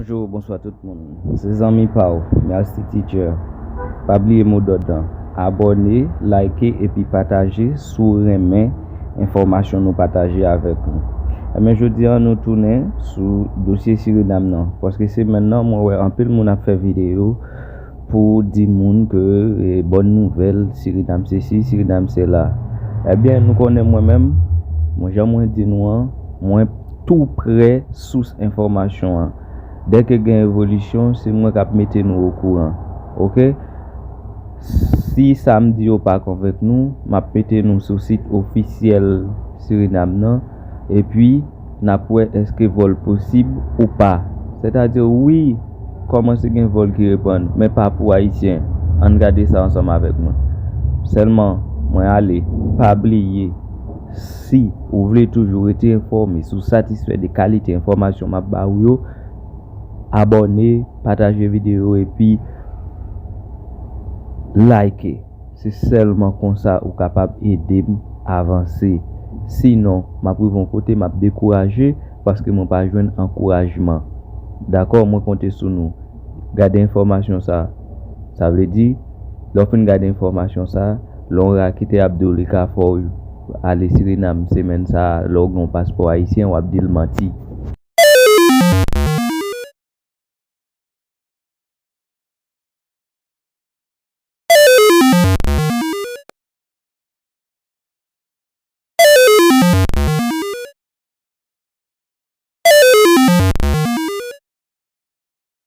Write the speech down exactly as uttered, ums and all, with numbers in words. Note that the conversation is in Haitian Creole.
Bonjou, bonswa tout moun. Se zanmi pa w, Mercy Teacher. Pa bliye mo dòd lan. Abòne, like epi pataje si w renmen enfòmasyon nou pataje avèk ou. Ebyen, jodi a, nou tounen sou dosye Sirinam nan. Paske semèn nan, mwen wè anpil moun ap fè videyo pou di moun ke, eh, bòn nouvèl, Sirinam sesi, Sirinam sela. Ebyen, nou konnen mwen menm, mwen jan mwen di nou an, mwen tou prè sous enfòmasyon an. Dèke gen evolisyon, se mwen k ap mete nou okouran. Oke? Si sa m di yo pa konvenk nou, m ap mete nou sou sit ofisyèl Sirinam nan, epi n ap wè èske vòl posib ou pa. Sètadi, wi, kòmanse gen vòl ki reprann, men pa pou Ayisyen. Ann gade sa ansanm avèk mwen. Sèlman, mwen ale, pa bliye, si ou vle toujou rete enfòme, si w satisfè de kalite enfòmasyon m ap ba ou yo, abòne, pataje videyo epi like. Se sèlman konsa ou kapab ede m avanse. Sinon, m ap rive yon kote, m ap dekouraje paske mwen pa jwenn ankourajman. Dakò, mwen konte sou nou. Gade enfòmasyon sa. Sa vle di, lè w fin gade enfòmasyon sa, lè yon ra kite ap di w li ka fè w ale Sirinam semèn sa, lè w gen yon paspò ayisyen, w ap di l manti.